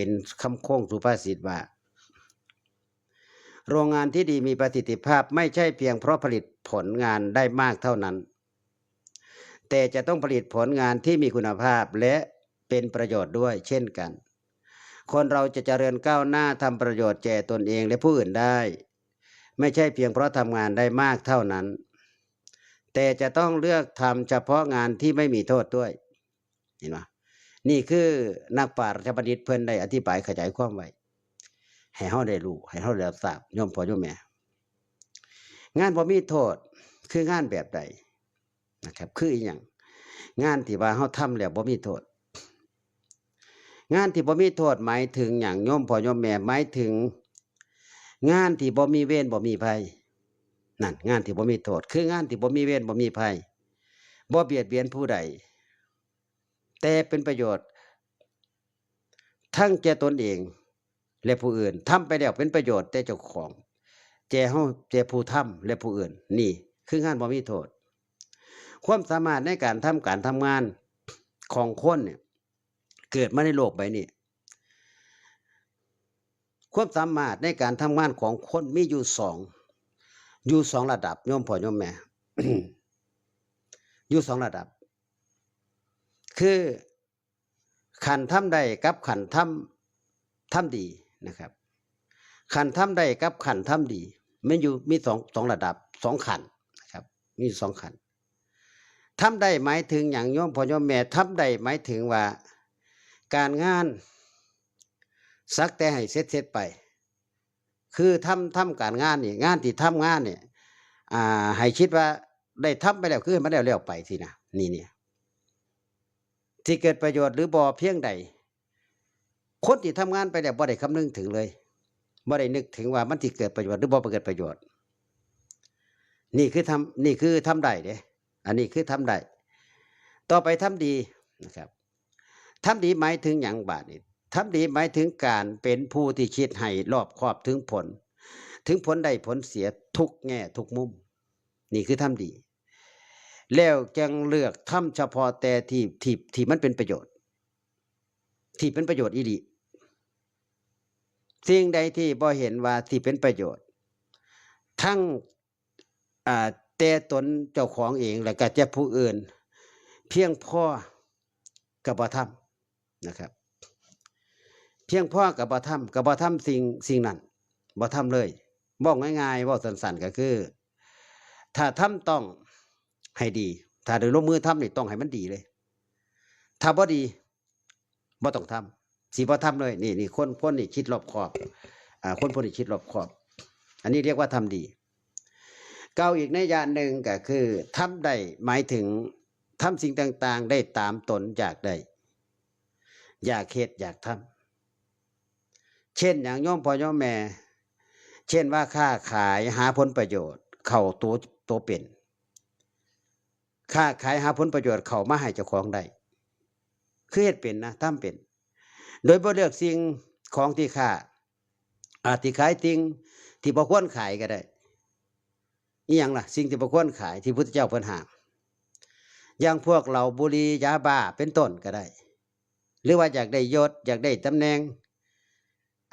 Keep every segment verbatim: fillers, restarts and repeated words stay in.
เป็นคำโค้งสุภาษิตว่า โรงงานที่ดีมีประสิทธิภาพไม่ใช่เพียงเพราะผลิตผลงานได้มากเท่านั้น แต่จะต้องผลิตผลงานที่มีคุณภาพและเป็นประโยชน์ด้วยเช่นกัน คนเราจะเจริญก้าวหน้าทำประโยชน์แก่ตนเองและผู้อื่นได้ ไม่ใช่เพียงเพราะทำงานได้มากเท่านั้น แต่จะต้องเลือกทำเฉพาะงานที่ไม่มีโทษด้วย เห็นบ่ นี่คือนักปราชญ์บัณฑิตเพิ่นได้อธิบายขยายความไว้ ให้เฮาได้รู้ ให้เฮาได้รับทราบ โยมพ่อโยมแม่ งานบ่มีโทษ คืองานแบบใดนะครับ คืออีหยัง งานที่ว่าเฮาทำแล้วบ่มีโทษ งานที่บ่มีโทษหมายถึงหยัง โยมพ่อโยมแม่ หมายถึง งานที่บ่มีเวรบ่มีภัย นั่น งานที่บ่มีโทษ คืองานที่บ่มีเวรบ่มีภัย บ่เบียดเบียนผู้ใด แต่เป็นประโยชน์ ทั้งแก่ตนเอง และผู้อื่น ทำไปแล้วเป็นประโยชน์แก่เจ้าของ แก่เฮา แก่ผู้ทำและผู้อื่น นี่คืองานบ่มีโทษ ความสามารถในการทำการทำงานของคนเนี่ย เกิดมาในโลกใบนี้ ความสามารถในการทำงานของคนมีอยู่สอง อยู่สองระดับ โยมพ่อโยมแม่ อยู่สองระดับ คือขั้นทำได้กับขั้นทำ ทำดีนะครับ ขั้นทำได้กับขั้นทำดี มันอยู่ มีสอง สองระดับ สองขั้นนะครับ มีอยู่สองขั้น ทำได้หมายถึงหยัง โยมพ่อโยมแม่ ทำได้หมายถึงว่า การงาน สักแต่ให้เสร็จๆ ไป คือทำ ทำการงานนี่ งานที่ทำงานเนี่ย อ่า ให้คิดว่าได้ทำไปแล้ว คือให้มันแล้วๆ ไปสินะ นี่เนี่ย สิเกิดประโยชน์หรือบ่เพียงใด คนที่ทำงานไปแล้วบ่ได้คำนึงถึงเลย บ่ได้นึกถึงว่ามันสิเกิดประโยชน์หรือบ่เกิดประโยชน์ นี่คือทำ นี่คือทำได้เด้ อันนี้คือทำได้ ต่อไปทำดีนะครับ ทำดีหมายถึงหยังบาดนี้ ทำดีหมายถึงการเป็นผู้ที่คิดให้รอบคอบถึงผล ถึงผลได้ผลเสียทุกแง่ทุกมุม นี่คือทำดี แล้วจั่งเลือกทำเฉพาะแต่ที่ ที่ ที่มันเป็นประโยชน์ ที่เป็นประโยชน์อีหลี สิ่งใดที่บ่เห็นว่าสิเป็นประโยชน์ ทั้ง อ่า แต่ตนเจ้าของเอง และก็แก่ผู้อื่น เพียงพอก็บ่ทำนะครับ เพียงพอก็บ่ทำ ก็บ่ทำสิ่ง สิ่งนั้น บ่ทำเลย เว้าง่ายๆ เว้าสั้นๆ ก็คือ ถ้าทำต้องให้ดี ถ้าได้ลงมือทำนี่ต้องให้มันดีเลย ถ้าบ่ดี บ่ต้องทำ สิบ่ทำเลย นี่ นี่ คน คนนี่คิดรอบคอบ อ่า คนพวกนี้คิดรอบคอบ อันนี้เรียกว่าทำดี กล่าวอีกนัยยะหนึ่งก็คือ ทำได้หมายถึงทำสิ่งต่างๆ ได้ตามตนอยากได้ อยากเฮ็ด อยากทำ เช่นหยัง โยมพ่อโยมแม่ เช่นว่าค้าขายหาผลประโยชน์เข้าตัว ตัวเป็น ค้าขายหาผลประโยชน์เข้ามาให้เจ้าของได้ คือเฮ็ดเป็นนะ ทำเป็น โดยบ่เลือกสิ่งของที่ค้า อาจสิขายสิ่งที่บ่ควรขายก็ได้ อีหยังล่ะ สิ่งที่บ่ควรขายที่พุทธเจ้าเพิ่นห้าม อย่างพวกเหล้า บุหรี่ ยาบ้า เป็นต้นก็ได้ หรือว่าอยากได้ยศ อยากได้ตำแหน่ง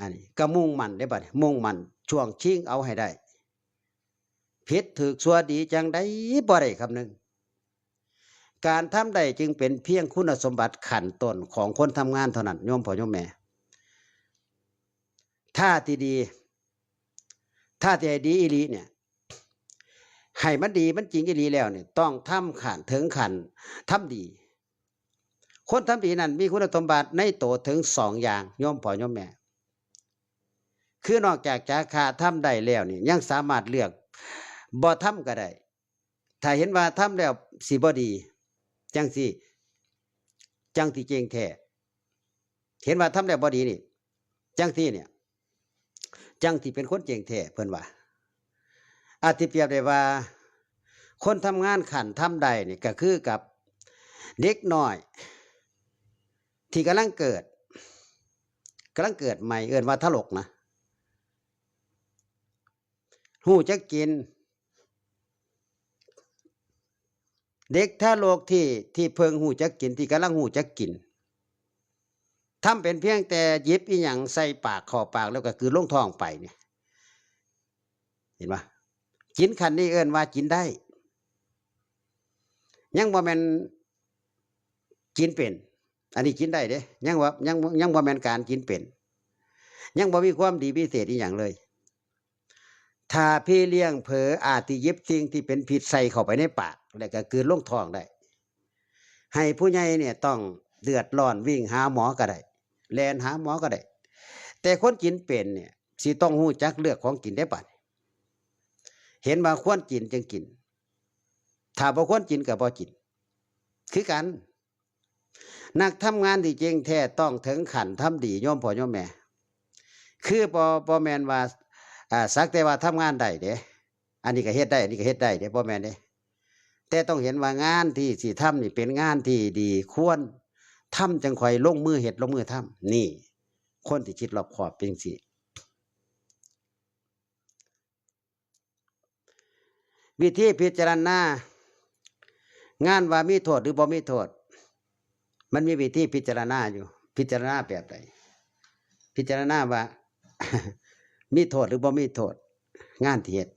อันนี้ก็มุ่งมั่นเด้บัดนี้ มุ่งมั่นช่วงชิงเอาให้ได้ ผิดถูกชั่วดีจั่งใดบ่ได้คำนึง การทำได้จึงเป็นเพียงคุณสมบัติขั้นต้นของคนทำงานเท่านั้น โยมพ่อโยมแม่ ถ้าที่ดี ถ้าที่ให้ดีอีหลีเนี่ย ให้มันดีมันจริงอีหลีแล้วเนี่ย ต้องทำขั้น ถึงขั้นทำดี คนทำดีนั่นมีคุณสมบัติในตัวถึงสองอย่าง โยมพ่อโยมแม่ คือนอกจากจาคะทำได้แล้วนี่ ยังสามารถเลือกบ่ทำก็ได้ ถ้าเห็นว่าทำแล้วสิบ่ดี จั่งซี้ จั่งสิเจ๋งแท้ เห็นว่าทำแล้วบ่ดีนี่ จั่งซี้เนี่ย จั่งสิเป็นคนเจ๋งแท้ เพิ่นว่า อาจสิเปรียบได้ว่า คนทำงานขั้นทำได้นี่ก็คือกับเด็กน้อย ที่กำลังเกิด กำลังเกิดใหม่ เอิ้นว่าทารกนะ ฮู้จักกิน เด็กทารกที่ ที่เพิ่งฮู้จักกิน ที่กำลังฮู้จักกิน ทำเป็นเพียงแต่หยิบอีหยังใส่ปากเข้าปากแล้วก็กลืนลงท้องไปเนี่ย เห็นปะ กินขั้นนี้เอิ้นว่ากินได้ ยังบ่แม่นกินเป็น อันนี้กินได้เด้ ยังว่ายังยังบ่แม่นการกินเป็น ยังบ่มีความดีพิเศษอีหยังเลย ถ้าพี่เลี้ยงเผลออาจสิหยิบสิ่งที่เป็นพิษใส่เข้าไปในปาก แล้วก็กลืนลงท้องได้ ให้ผู้ใหญ่เนี่ยต้องเดือดร้อนวิ่งหาหมอก็ได้ แล่นหาหมอก็ได้ แต่คนกินเป็นเนี่ย สิต้องรู้จักเลือกของกินได้บัด เห็นว่าควรกินจึงกิน ถ้าบ่ควรกินก็บ่กิน คือกัน นักทำงานที่เก่งแท้ต้องถึงขั้นทำดี โยมพ่อโยมแม่ คือบ่ บ่แม่นว่า อ่า สักแต่ว่าทำงานได้เด้ อันนี้ก็เฮ็ดได้ อันนี้ก็เฮ็ดได้เด้ บ่แม่นเด้ แต่ต้องเห็นว่างานที่สิทำนี่เป็นงานที่ดี ควรทำ จังค่อยลงมือเฮ็ด ลงมือทำ นี่ คนที่คิดรอบคอบเป็นจั่งซี้ วิธีพิจารณา งานว่ามีโทษหรือบ่มีโทษ มันมีวิธีพิจารณาอยู่ พิจารณาแบบใด พิจารณาว่า มีโทษหรือบ่มีโทษ งานที่เฮ็ด